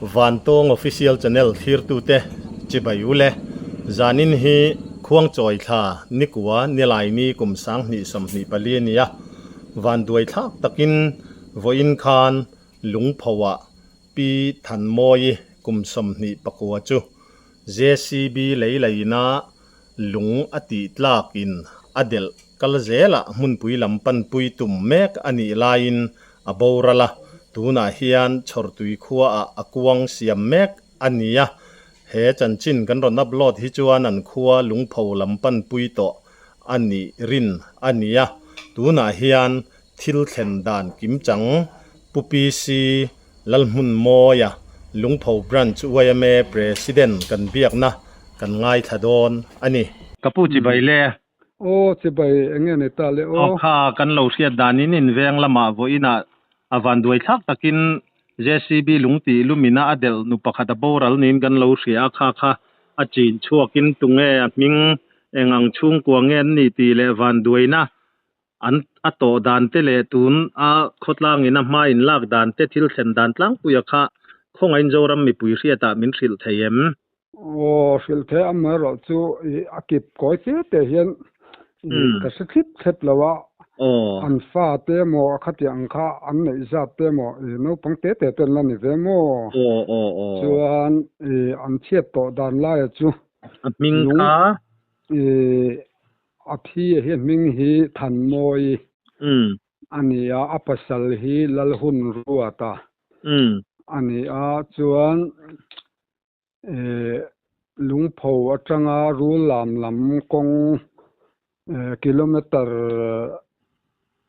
Vantawng Official Channel thlirtute chibai u le. Zanin hi Khuangchawi thla nikua Nilaini kum 2024 a ni a, vanduai thlak takin vawiin khan Lungphoah Pi Thanmawii kum 29 chu JCB lei laina lung a tih tlakin a delh kal zelah hmunpui lam panpui tum mek a nih laiin a boral a, tunah hian Chhawrtui khuaah a kuang siam mek a ni a, he chanchin kan rawn upload hi chuan an khua lungpho lam panpui tawh a nih rin a ni a, tunah hian thil thlen dan kimchang Pu PC Lalhmunmawia Lungpho Branch yma President kan biakna kan ngaithla dawn a ni. Ka pu chibai le. Aw chibai enge ni ta le aw. Aw kha kan lo hriat danin in veng lamah vawiinah a vanduai thlak takin JCB lung tih lumina a delh nu pakhat a boral niin kan lo hria a, kha kha a chin chhuakin tunge a hming eng ang chhungkua nge an nih tih leh vanduaina An a tawh dan te leh tun a khawtlang in a hma in lak dan te thil thlen dan tlangpuia kha khawngain Zoram mipui hriatah min hrilh thei em? Aw, hrilh thei amaherawh chu i a kip kawi te te hian i ka hre thlip thlep lo a, an fa te emaw a khatiang ang kha an neih zat te emaw i naupang te te ten la ni ve maw? Chuan i an chhiat tawh dan laia chu A hming kha? I A thi a hi hming hi Thanmawi a ni a, a pasal hi Lalhunruata a ni a, chuan Lungpho atanga Rullam lam kawng kilometre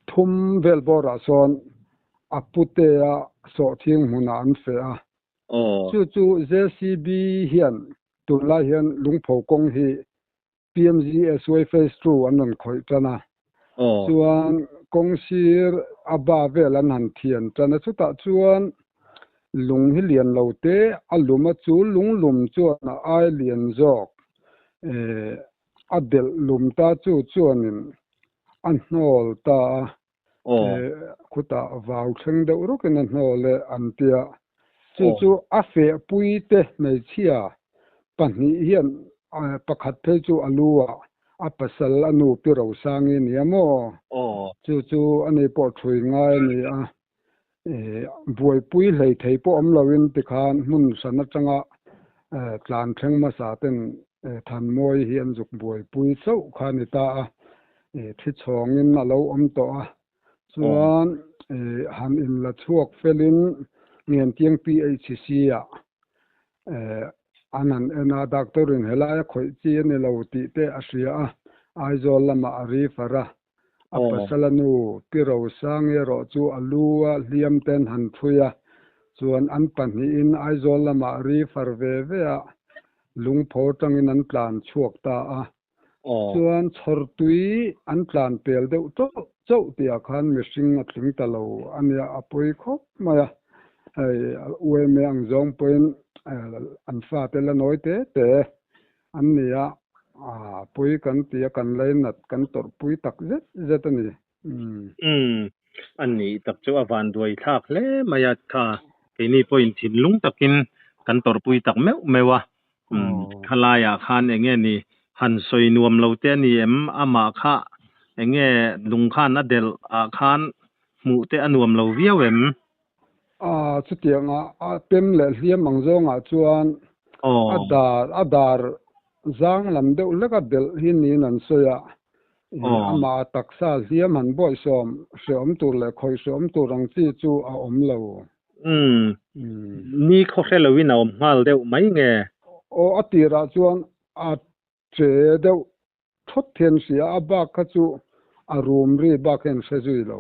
thum vel bawrah sawn a putea sawhthing hmunah an feh a. Chu chu JCB hian tunlai hian Lungpho kawng hi PMGSY Phase 2 an rawn khawih tan a, chuan kawng sir a ba vel an han thian tan a, chutah chuan lung hi lian lo te a lum a, chu lung lum chuan a ai lian zawk a delh lum ta chu chuanin a hnawl ta a, khutah vau thleng deuh rawkin a hnawl e an tia, chu chu a fehpui te hmeichhia pahnih hian pakhat phei chu a lu ah a pasal a nu Pi Rosangi a nia maw? Chu chu ani pawh thui ngai a ni a, buaipui hlei thei pawh awm loin tikhan hmun hran atanga tlan thleng hmasa ten Thanmawi hi an zuk buaipui chauh kha a ni ta a, thi chhawngin a lo awm tawh a, chuan han inla chhuak felin Ngentiang PHC ah an han en a, doctor in helai a khawih chi a ni lo tih te a hria a, Aizawl lamah a refer a, a pasal a nu Pi Rosangi erawh chu a lu a hliam ten han thui a, chuan an pahnihin Aizawl lamah refer ve ve a, lungpho tangin an tlan chhuak ta a. Chuan chhawrtui an tlan pel deuh chauh chauh tihah khan mihring a tling ta lo a nia, a pawi khawp mai a. Hei UMA ang zawng pawhin an fate la nawi te te an ni a, pui kan ti a, kan lainat kan tawrhpui tak zet zet a ni. Umm, a nih tak chu a van duai thlak hle mai a, kha keini pawhin thinlung takin kan tawrhpui tak meuh meuh a, umm khalaiah khan eng nge ni han sawi nuam lo te a ni em, amah kha eng nge lung khan a delh ah khan hmuh te a nuam lo viau em? A chutianga a pem leh hliam ang zawngah chuan a dar a dar zang lam deuh hlek a delh hi niin an sawi a, amah a taksa hliam han bawihsawm hrehawm tur leh khawih hrehawm tur ang chi chu a awm lo. Umm, ni khaw hre loin a awm nghal deuh mai nge? Aw, a tirah chuan a che deuh thawt hian hria a, bak kha chu a rum ri bak hian hre zui lo.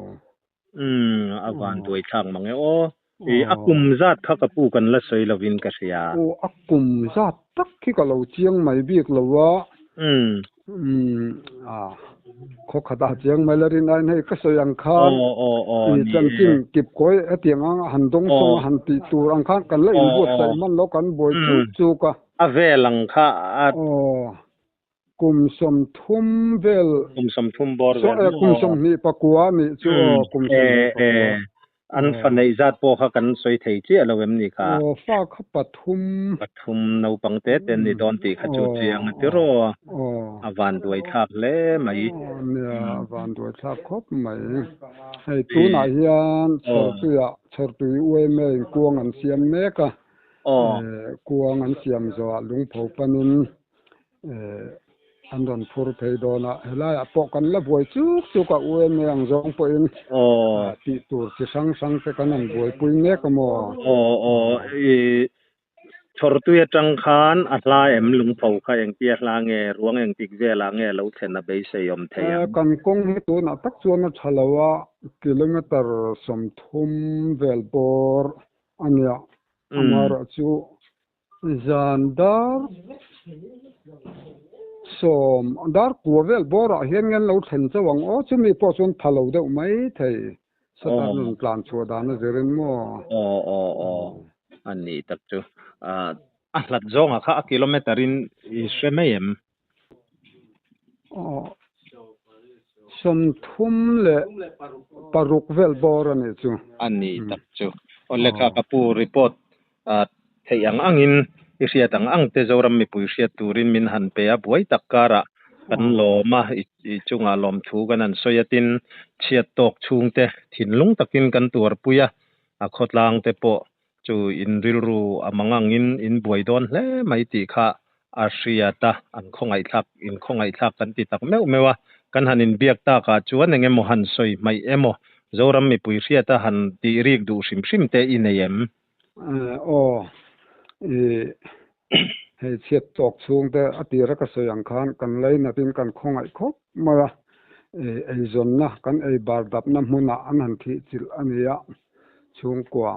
Umm, a van duai thlak mang e aw. I a kum zat kha ka pu kan la sawi lovin ka hria. Aw, a kum zat tak khi ka lo chiang mai bik lo a. Umm. Umm, a khaw khat ah chiang mai la rin aiin hei ka sawi ang khan i chanchin kip kawi hetiang ang han dawng sawng a han tih tur ang khan kan la inbuatsaih hman lo kan buai chuk chuk a. A vel ang kha a. Aw. Kum 30 vel. Kum 30 bawr vel. Kum 24 nih chu aw kum 24. An fa neih zat pawh kha kan sawi thei chiah lo em ni kha? Aw, fa kha pathum. Pathum naupang te te an ni dawn tih kha chu chiang a ti raw. A van duai thlak hle mai. Aw nia, a van duai thlak khawp mai. Hei tunah hian chhawrtuiah chhawrtui uaime in kuang an siam mek a. Kuang an siam zawhah lungpho panin an rawn phur phei dawn a, helaiah pawh kan la buai chuk chuk a, UMA ang zawng pawhin tih tur chi hrang hrang te kan han buaipui mek a maw? Aw aw, i chhawrtui atang khan a hla em lungpho kha engtia hla nge, ruang engtik velah nge lo thlen a beisei awm thei ang? Kan kawng hi tunah tak chuan a tha lo a, kilometre 30 vel bawr a nia, amaherawhchu Zan dar 10 dar 9 vel bawrah hian ngen lo thlen chauh ang aw, chumi pawh chuan pha lo deuh mai thei. Satan rawn tlan chhuah dan a zirin maw? Aw aw aw, a nih tak chu. A hlat zawngah kha a kilometer in i hre mai em? Aw, 36 vel bawr a nih chu. A nih tak chu. Aw lehkha ka pu report theih ang angin i hriat ang ang te Zoram mipui hriat turin min han pe a, buai tak karah kan lawm a, i chungah lawmthu kan han sawi a, tin chhiat tawk chhungte thinlung takin kan tuarpui a, a khawtlang te pawh Chu in rilru a mang angin in buai dawn hle mai tih kha a hriat a, an khawngaihthlak, in khawngaihthlak kan ti tak meuh meuh a, kan han inbiak takah chuan eng emaw han sawi hmaih emaw Zoram mipui hriata han tih rik duh hrim hrim te i nei em? Aw, i hei chhiat tawk chhung te a tira ka sawi ang khan kan lainatin kan khawngaih khawp mai a, eizawnna kan ei bar dapna hmunah an han thih chilh a ni a. Chhungkua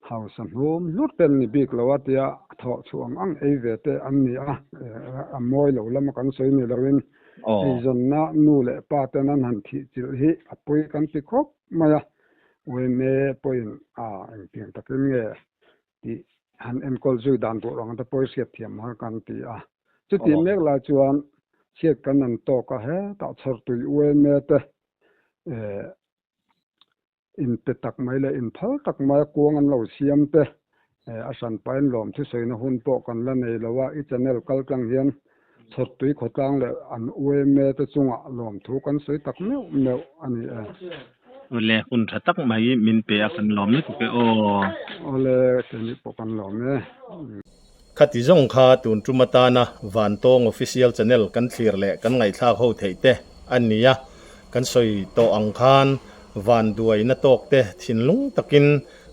hausa hnum hlur te an ni bik lo a tia thawh chhuah ang ang ei ve te an ni a, a mawi lo lama kan sawi ni loin eizawnna nu leh pa ten an han thih chilh hi a pui kan ti khawp mai a, uaime pawhin engtiang takin nge tih han enkawl zui dan tur ang te pawh i hriat thiam har kan ti a. Chutih mek lai chuan chhiat kan han tawk a, hetah chhawrtui uaime te Inpe tak mai leh inphal tak mai a kuang an lo siam te, a hranpain lawm thusawiina hun pawh kan la nei lo a, i channel kal tlang hian Chhawrtui khawtlang leh an UMA te chungah lawmthu kan sawi tak meuh meuh a ni e. Awle, hun tha tak mai min pe a kan lawm lutuk e aw. Awle, keini pawh kan lawm e. Khati zawng kha tun tum atana Vantawng Official Channel kan thlir leh kan ngaihthlak ho theih te a ni a, kan sawi tawh ang khan vanduaina tawk te thinlung takin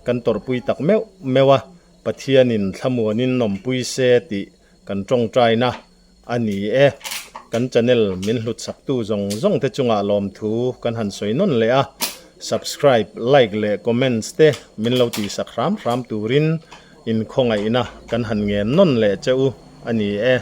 kan tawrhpui tak meuh meuh a, Pathianin thlamuanin nawmpui se tih kan tawngtaina a ni e. Kan channel min hlutchaktu zawng zawng te chungah lawmthu kan han sawi nawn leh a, subscribe, like leh comments te min lo tihsak hram hram turin inkhawngaihna kan han ngen nawn leh che u a ni e.